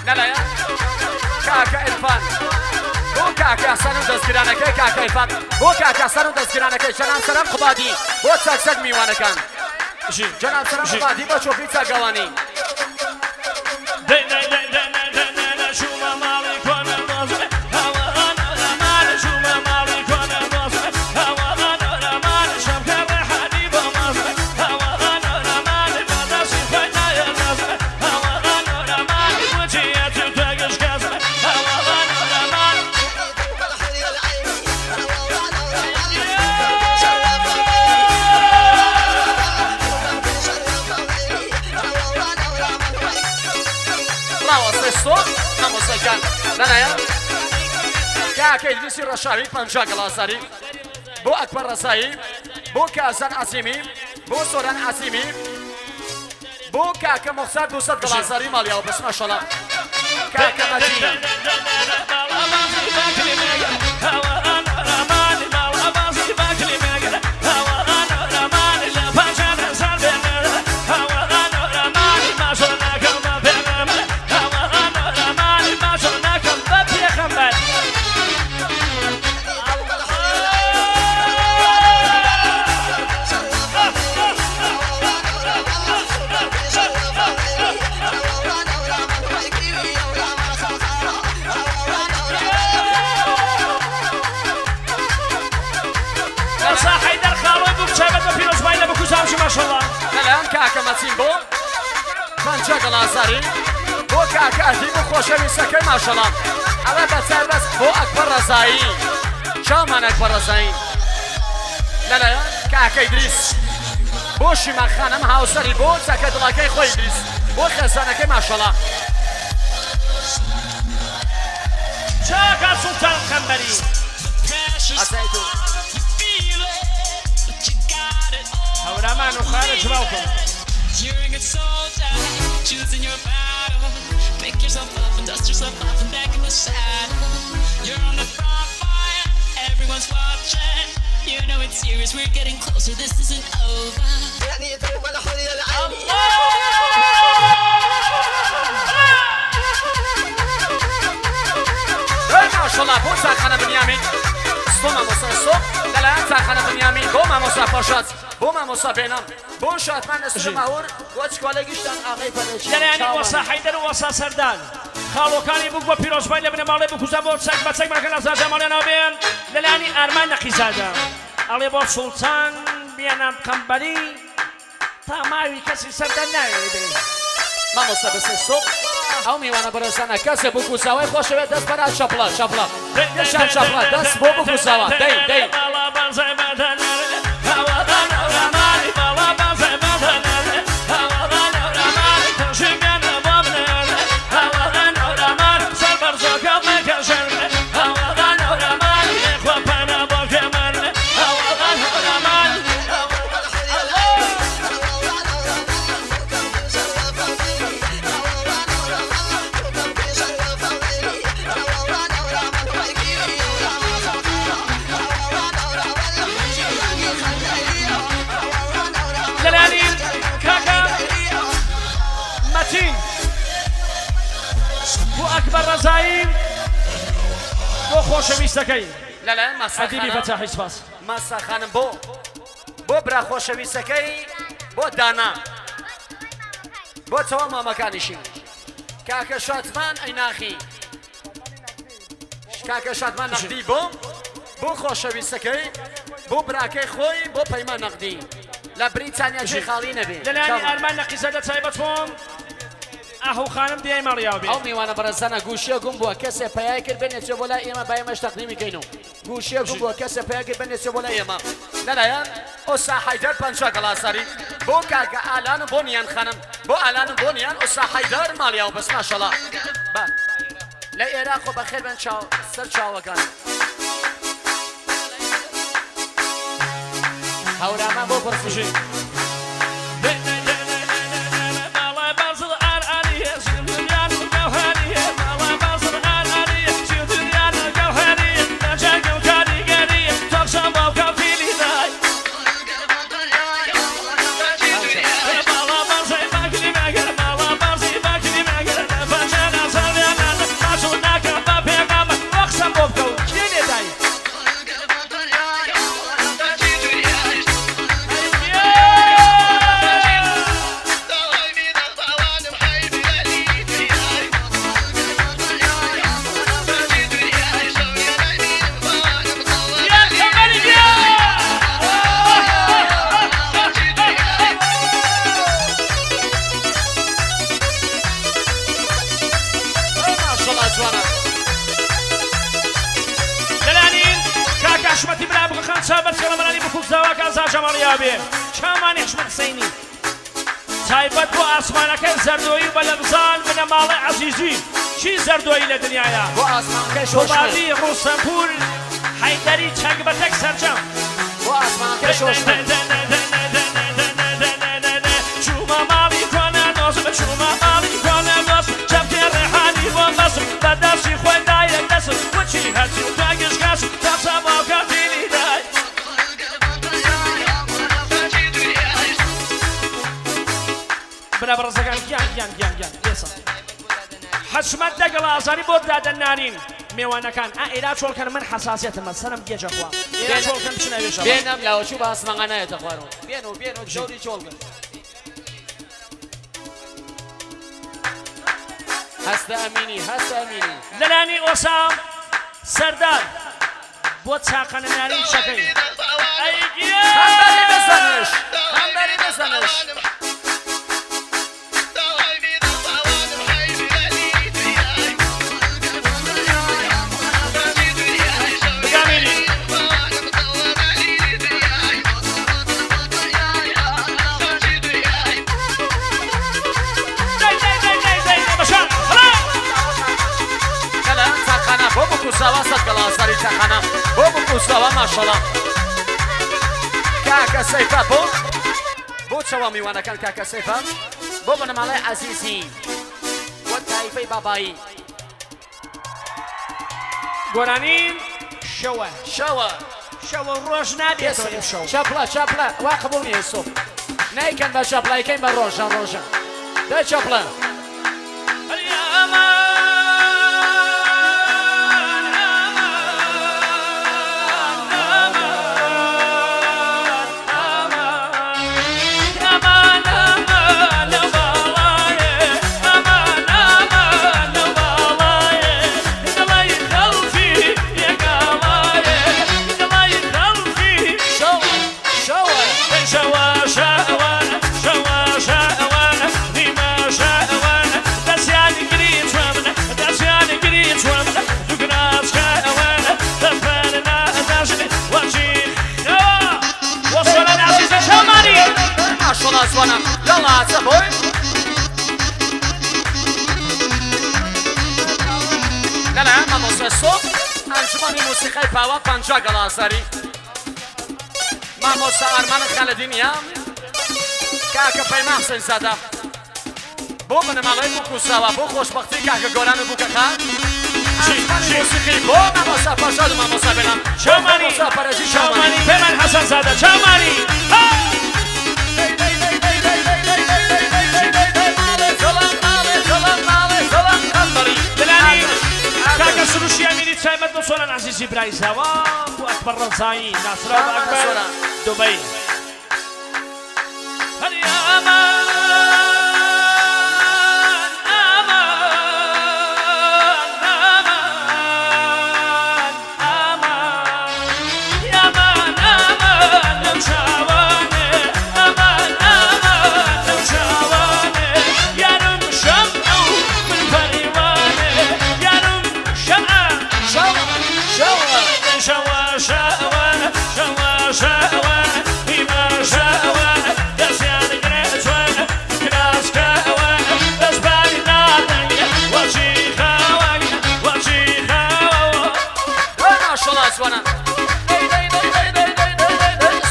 لەلایەن کاکە ئیرفان بۆ کاکە حەسەن و دەستگرانەکەی کاکە ئیرفان بۆ کاکە حەسەن و دەستگرانەکەی جەناب سەلام قوبادی بۆ چەک چەک میوانەکان جەناب سەلام قوبادی بۆ چۆپی چاکەوانی. ڕاوەستەی سۆر مامۆستاگیان لەلایەن کاکە ئیدریسی ڕەشاوی 50 گەڵاساری بۆ ئەکبەر ڕەزایی بۆ کازان عەزیمی بۆ سۆران عەزیمی بۆ کاکە مۆخسار 200 گەڵاساری ماڵیاوە بەس ماشەڵا کاکە مەتین. لەلایەن کاکە مەتین بۆ پەنجە گەڵازاری بۆ کاکە ئەدیب و خۆشەویستەکەی ماشەڵا ئەوە بەسەر بەس بۆ ئەکبەر ڕەزایی چاومان ئەکبەر ڕەزایی لەلایەن کاکە ئیدریس بۆ شیما خانم هاوسەری بۆ چەکە دڵەکەی خۆی ئیدریس بۆ خێزانەکەی ماشەڵا. چاکە سوڵتان قەنبەری. هەورامان و خارج باوکم. ماشەڵا بۆ چاخانە بنیامین سۆ مامۆستا سۆ لەلایەن چاخانە بنیامین بۆ مامۆستا فەرشاد بۆ مامۆستا بێنام بۆ شادمان نەسر ماور بۆ چکۆلە گشتان ئاغەی پەلەچی لەلایەنی وەسا حەیدەر و وەسا سەردان خاڵۆکانی بووک بۆ پیرۆزبای لە بنەماڵەی بکوزە بۆ چەک بە چەک ماکە نازاجە ماڵیانەوە بێن لەلایەنی ئارمان نەقیزادە ئەڵێ بۆ سوڵتان بێنام قەمبەری تا ماوی کەسی سەردان ناوێ بێ. مامۆستا بەسەر سۆق ئەو میوانە بەڕێزانە کەسێ بووک و زاوای خۆشەوێت دەست بەرا چەپڵە چەپڵە گشتان چەپڵە دەست بۆ بووک و زاوا دەی دەی. لەلایەنی کاکە مەتین بۆ ئەکبەر ڕەزایی بۆ خۆشەویستەکەی لەلایەن ماسا ئەدیبی خانم فەتاحی سپاس. ماسا خانم بۆ بۆ برا خۆشەویستەکەی بۆ دانا بۆ تەواو مامەکانیشی کاکە شادمان ئەی ناخی کاکە شادمان نەقدی بۆ بۆ خۆشەویستەکەی بۆ براکەی خۆی بۆ پەیمان نەقدی لە بریتانیا جێ خاڵی نەبێ لەلایەنی ئارمان نەقیزادە تایبەت بۆم ئاهو خانم دیای ماڵیاو بێ. ئەو میوانە بەڕێزانە گوشیە گوم بووە کەسێ پەیای کرد بێنێ چێ بۆ لای ئێمە با ئێمەش تەقدیمی کەین و گوشیە گوم بووە کەسێ پەیای کرد بێنێ چێ بۆ لای ئێمە لەلایەن ئوسا حەیدەر 50 گەڵاساری بۆ کاکە ئالان و بۆ نیان خانم بۆ ئالان و بۆ نیان ئوسا حەیدەر ماڵیاو بەس ماشەڵا بە لە ئێراق و بەخێر بن چاو سەر چاوەکان. هەورامان بۆ پرسی. حشمەتی برا بکەخان چا بەرچکەڵە مەلانی بکوک زاواکە ئازار جەماڵی ئابێ چاومانی حشمەت حسەینی تایبەت بۆ ئاسمانەکەی زەردۆیی و بەلەمزان بنەماڵەی عەزیزی چی زەردۆیی لە دنیایا بۆ ئاسمانەکەی شۆشمێ قوبادی ڕوسەمپور حەیدەری چەک بە تەک سەرجەم. بۆ ئاسمانەکەی شۆشمێ. چوومە ماڵی کۆنە دۆستم چوومە ماڵی کۆنە دۆست چەپکێ ڕێحانی بۆ بەسم بە دەستی خۆی دایە دەسم وتی هەرچی وتە گشت کەس تاسە باوکە دیلی دای. برا بەڕێزەکان گیان گیان گیان گیان ئێسا حەشمەت دەگەڵ ئازاری بۆ دادە نارین مێوانەکان ئا ئێرا چۆڵکەن من حەساسیەتمە سەرم گێجە خوا ئێرا چۆڵکەن بچنە وێشەوە بێنەم لاوە چوو بە ئاسمانگا نایەتە خوارەوە بێن و بێن و دەوری چۆڵکەن هەستە ئەمینی هەستە ئەمینی. لەلانی ئۆسام سەردار بۆ چاقەنە نارین چەکەی ئەی خەمبەری گیان. بزەنش خەمبەری بزەنش. بگامیری. دەی دەی دەی دەی دەی بەشان هەڵا. کەلە تاقانە بۆ بکوساوە سەد گەڵاسەری تاقانە بۆ بکوساوە ماشەڵا کاکە سەیفە بۆ بۆ چەوە میوانەکان کاکە سەیفە بۆ بنەماڵەی عەزیزی بۆ تایفەی بابایی گۆرانی شەوە شەوە شەوە ڕۆژ نابێتەوە ئەمشەو. چەپڵە چەپڵە وا قبوڵ نییە سۆپ نایکەن بە چەپڵە یکەین بە ڕۆژە ڕۆژە دای چەپڵە. ئەی ئەمان ئەمان ئەمان ئەمان ئەمان ئەمان لەو باڵایێ ئەمان ئەمان لەو باڵایێ دڵی خەڵکی یەکاڵایێ دڵی خەڵکی شەوە شەوە شەوە شەوە شەوە شەوە نیمە شەوە دەستیان گری چوەمن دەستیان گری چوەمن دوگناسکەوە دەفەر نادەژن وەچی خەوە وەسەلەن عەزیزە چاومانی. ماشەڵا جوانە یاڵا چە بۆی لەلایەن مامۆستا سۆ ئەنجومەنی مۆسیقای پاوە 50 گەڵازاری مامۆستا ئارمان خالدینیە کاکە پەیمان حسێن زادە بۆ بنەماڵەی بووک و ساوا بۆ خۆشبەختی کاکە گۆران و بووکەخان ئەنجومەنی مۆسیقی بۆ مامۆستا پەرژاد و مامۆستا بێنام بۆ چاومانی مامۆستا پەرەجی چاومانی چاومانی پەیمان حەسەن زادە چاومانی ها. دلانی کاکە سروشی ئەمینی تایبەت بە سۆران عەزیزی برای زاوا بۆ ئەکبەر ڕەزایی ناسراو بە ئەکبەر دوبەی. هەر ئەمان ئەمان ئەمان ئەمان ئەمان ئەمان لەو چاوانێ ئەمان ئەمان لەو چاوانێ یارم شەمع و من پەریوانێ یارم شەمع شەوە شەوە شەوە شەوە شەوە شەوە نیمە شەوە دەستیان گرێ چوێن کراسکەوە دەستباری نادەنگ وەچی خاوەنگ وەچی خاوە. ماشەڵا جوانە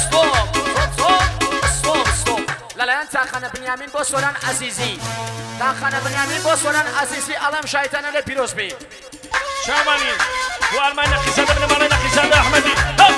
stop stop stop stop لەلایەن تاخانە بنیامین بۆ سۆران عەزیزی تاخانە بنیامین بۆ سۆران عەزیزی ئەڵێم شایتانە لێ پیرۆز بی. چاومانی بۆ ئەرمان نەقیزادە بنەماڵەی نەقیزادە ئەحمەدی هەو.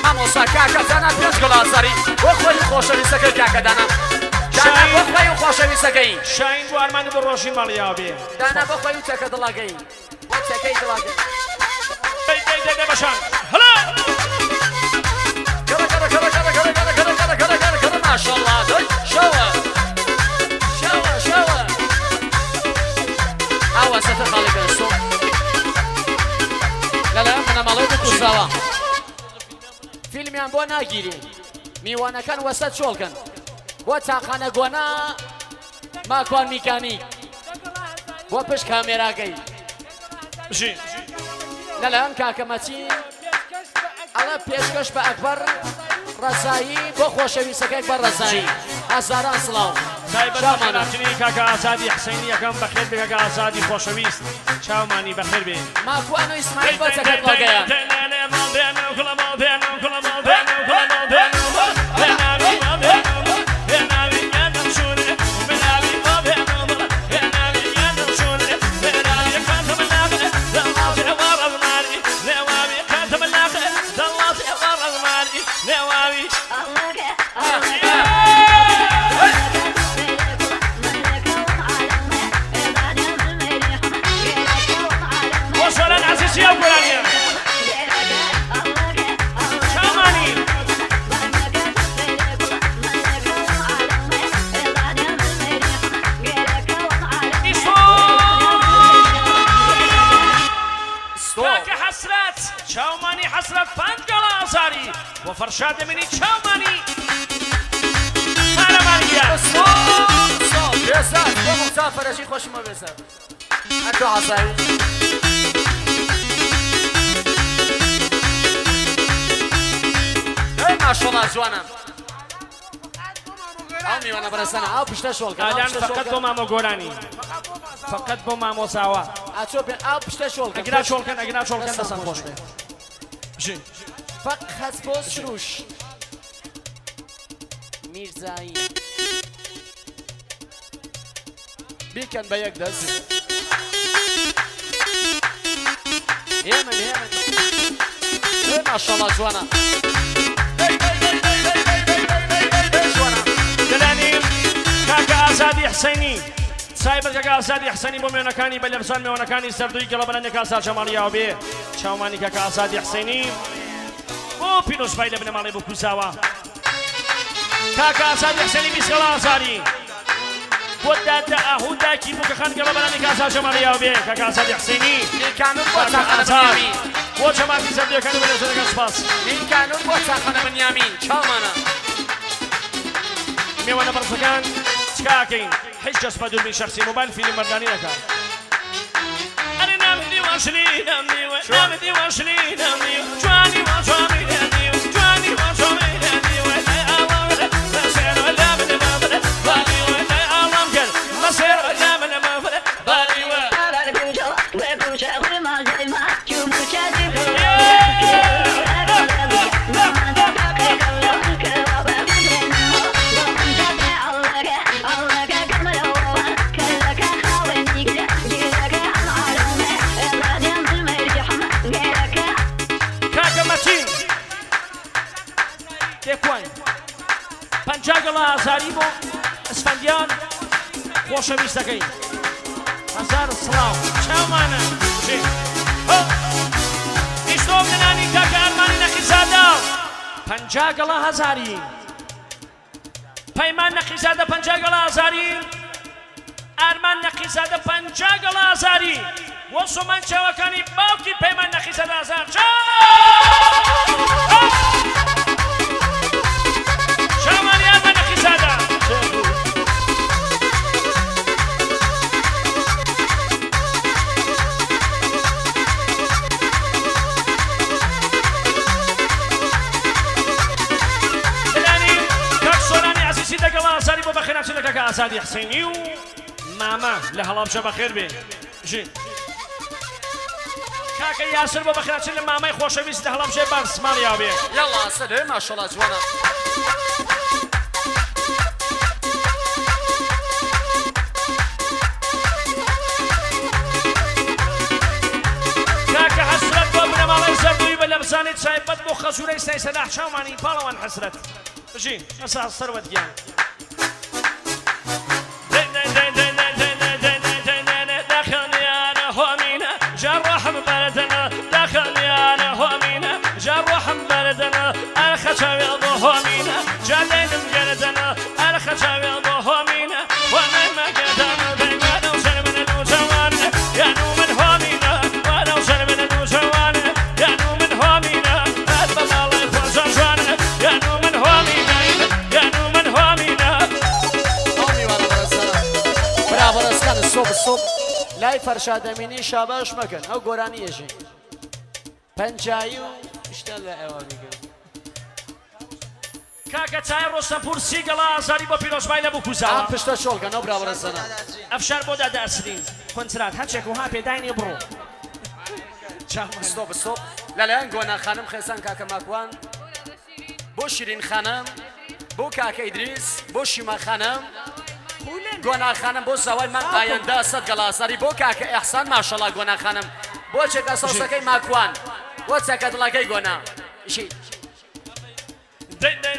مامۆستا کاکە دانا پێنج گوڵ ئازاری بۆ خۆی و خۆشەویستەکەی کاکە دانا دانا بۆ خۆی و خۆشەویستەکەی شاین بۆ ئەرمانی بۆ ڕۆژی ماڵیاوێ دانا بۆ خۆی و چەکە دڵەکەی بۆ چەکەی دڵەکەی. دەی دەی دەی دەی بەشان هەلا. گەڕە گەڕە گەڕە گەڕە گەڕە گەڕە گەڕە گەڕە گەڕە گەڕە گەڕە ماشەڵا دەی شەوە شەوە شەوە ئاوا سەتە خاڵی بێن سۆ لەلایەن بنەماڵەی بکوژراوە فیلمیان بۆ ناگیری میوانەکان وەسە چۆڵکەن بۆ تاقانە گۆنا ماکوان میکانیک بۆ پشت کامێراکەی بژی. لەلایەن کاکە مەتین ئەڵێ پێشکەش بە ئەکبەر ڕەزایی بۆ خۆشەویستەکەی ئەکبەر ڕەزایی هەزاران سڵاو تایبەت بە چاومانە. خێرهاتنی کاکە ئازادی حسەینی یەکەم بەخێر بێ کاکە ئازادی خۆشەویست چاومانی بەخێر بێ. ماکوان و ئیسماعیل بۆ چەکەت ڕاگەیاند. کاکە حەسرەت چاومانی حەسرەت پانج گەڵا ئازاری بۆ فەرشاد دەمێنی چاومانی قارەمانی گیان. بێزار بۆ موختار فەرەجی خۆشمە بێزار ئەتۆ عەزاوی. ئەی ماشەڵا جوانە. ئەو میوانە بەڕێزانە ئەو پشتە شۆڵکە ئالان فقط بۆ مامۆ گۆرانی فقط بۆ مامۆ زاوا. ئاچۆ بێ ئەو پشتە شۆڵکە. ئەگرا چۆڵکەن ئەگرا چۆڵکەن دەسان خۆش بێ. بژین. فقط بۆ سروش میرزایی بیکەن بە یەک دەست. هێمن هێمن ئێ ماشەڵا جوانە. جوانە. دەلانی کاکە ئازادی حسەینی سایبەت کاکە ئازادی حسەینی بۆ میوانەکانی بە لەرزان میوانەکانی سەردووی گەڵەبەرەندێک ئازاد جەماڵی یاوبێ چاومانی کاکە ئازادی حسەینی بۆ پیرۆزبای لە بنەماڵەی بکوزاوە کاکە ئازادی حسەینی بیست گەڵا ئازاری بۆ دادە ئاهوو داکی بووکەخان گەڵەبەرانی کاکە جەماڵی یاوبێ کاکە ئازادی حسەینی میرکانون بۆ کاکە چاخانە ئازاد بنیامین. بۆ جەماعەتی سەردوویەکانی بە لەرزانەکان سوپاس. میرکانون بۆ چاخانە بنیامین چاومانە. میوانە بەڕزەکان تکاکەین هیچ کەس بە دووربین شخصی مۆبایل فیلم بەردانی نەکات. ئەرێ نامدی واشلی نامدی نامدی واشلی نامدی جوانی واجوامی نامدی جوانی واجوامی نامدی لای ئاڵام مەسێر ولا من مافر بالی لای ئاڵام کرد مەسێر ولا من مافر بالی کاکە مەتین تێکوین پەنجا گەڵا ئازاری بۆ ئەسفەندیان خۆشەویستەکەی هەزار سڵاو چاومانە بژین. ئیستۆم لەنانی کاکە ئەرمانی نەقیزادە 50 گەڵا هەزاری پەیمان نەقیزادە 50 گەڵا ئازاری ئارمان نەقیزادە 50 گەڵا ئازاری بۆ سۆمان چاوەکانی باوکی پەیمان نەقیزادە ئازار چاومانی ئارمان نەقیزادە. دلانی کاک سۆرانی عەزیزی دەگەڵ ئازاری بۆ بەخێرهاتن لە کاکە ئازادی حسێنی و مامە لە هەڵەبجە بەخێر بێ ژین. کاکە یاسر بۆ بەخێرهاتن لە مامای خۆشەویست لە هەڵەبجەی بەرز ماڵی یاوبێ. یاڵا سەر ئێ ماشەڵا جوانە. کاکە حەسرەت بۆ بنەماڵەی زەردووی بە لەبزانی تایبەت بۆ خەزوورەی سای سەلاح چاومانی پاڵەوان حەسرەت بژین ئەسا سەروەت گیان. ئەو میوانە بەڕێزانە برا بەڕێزەکان سۆپ سۆپ لای فەرشادەمینی شاباش مەکەن ئەو گۆرانی ئێژێ. پەنجایی و شتە لە ئەوە بیگەم. کاکە چایە ڕۆستەمپور سی گەڵا ئازاری بۆ پیرۆزبای لە بوکوزاوە. ئەم پشتە چۆڵکە نەو برا بەڕێزەنە. ئەفشار بۆ دادە ئەسرین کۆنترات هەرچێک و ها پێداینێ بڕۆ. ستۆپ ستۆپ لەلایەن گۆنا خانم خێزان کاکە ماکوان بۆ شیرین خانم بۆ کاکە ئیدریس بۆ شیما خانم گۆنا خانم بۆ زاوای مانگ ئایندە سەد گەڵا ئازاری بۆ کاکە ئیحسان ماشەڵا گۆنا خانم بۆ چەکە سەوزەکەی ماکوان بۆ چەکە دڵەکەی گۆنا شی. دەی دەی.